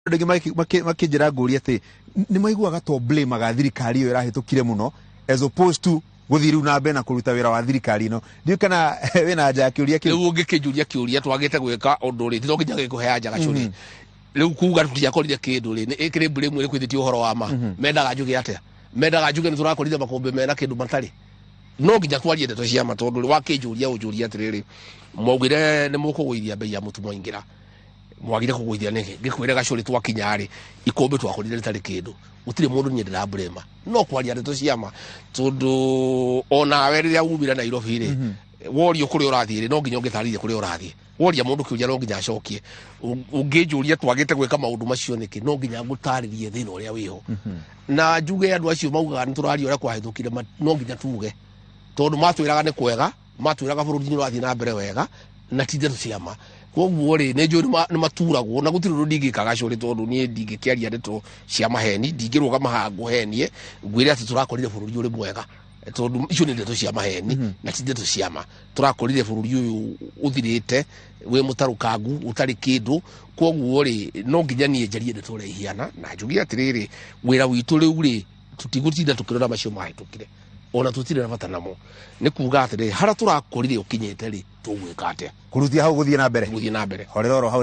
Andũ aingĩ makĩnjĩra ngũria atĩ nĩ maiguaga to blame thirikari ĩyo ĩrahĩtũkire mũno as opposed to gũthiĩ rĩu na mbere na kũruta wĩra wa thirikari ĩno. Ndiũĩ kana wĩna anja ya kĩũria kĩu. Rĩu ũngĩkĩnjũria kĩũria twagĩte gwĩka ũndũ rĩ, ti no nginya gĩkũhe anja gacũrĩ. Rĩu kuga tũtiakorire kĩndũ rĩ, nĩ ĩkĩrĩ blame ĩrĩkũ ĩthĩtie ũhoro wa ma? Mendaga njuge atĩa? Mendaga njuge nĩ tũrakorire makũmbĩ mena kĩndũ matarĩ? No nginya twarie ndeto cia ma, tondũ wakĩnjũria ũnjũria atĩrĩrĩ, mwaugire nĩ mũkũgũithia mbei ya mũtu mwaingĩra, mwagire kũgũithia nĩkĩ? Ngĩkwĩre gacũrĩ, twakinya rĩ, ikũmbĩ twakorire rĩtarĩ kĩndũ. Gũtirĩ mũndũ niĩ ndĩramburĩma, no kwaria ndeto cia ma, tondũ onawe rĩrĩa umire Nairobi rĩ, worio kũrĩa ũrathiĩ rĩ, no nginya ũngĩtarĩrie kũrĩa ũrathiĩ. Woria mũndũ kĩũria, no nginya acokie. Ũngĩnjũria twagĩte gwĩka maũndũ macio nĩkĩ, no nginya ngũtarĩrie thĩna ũrĩa wĩho, na njuge andũ acio maugaga nĩ tũraria ũrĩa kwahĩtũkire, no nginya tuge, tondũ matwĩraga nĩ kwega, matwĩraga bũrũri nĩ ũrathiĩ na mbere wega, na ti ndeto cia ma. Koguo rĩ, nĩ njũĩ nĩ maturagwo na gũtirĩ ũndũ ndingĩka gacũrĩ, tondũ niĩ ndingĩkĩaria ndeto cia maheni. Ndingĩrũgama haha ngũhenie ngwĩre atĩ tũrakorire bũrũri ũrĩ mwega, tondũ icio nĩ ndeto cia maheni na ti ndeto cia ma. Tũrakorire bũrũri ũyũ ũthirĩte, wĩ mũtarũkangu, ũtarĩ kĩndũ. Koguo rĩ, no nginya niĩ njarie ndeto ũrĩa ihiana na njuge atĩrĩrĩ, wĩra witũ rĩu rĩ, tũtigũtinda tũkĩrora macio mahĩtũkire, ona tũtirĩ na bata namo. Nĩ kuga atĩrĩrĩ, harĩa tũrakorire ũkinyĩte rĩ, tũgwĩka atĩa? Kũrutia hau gũthiĩ na mbere. Gũthiĩ na mbere. Horera oro hau.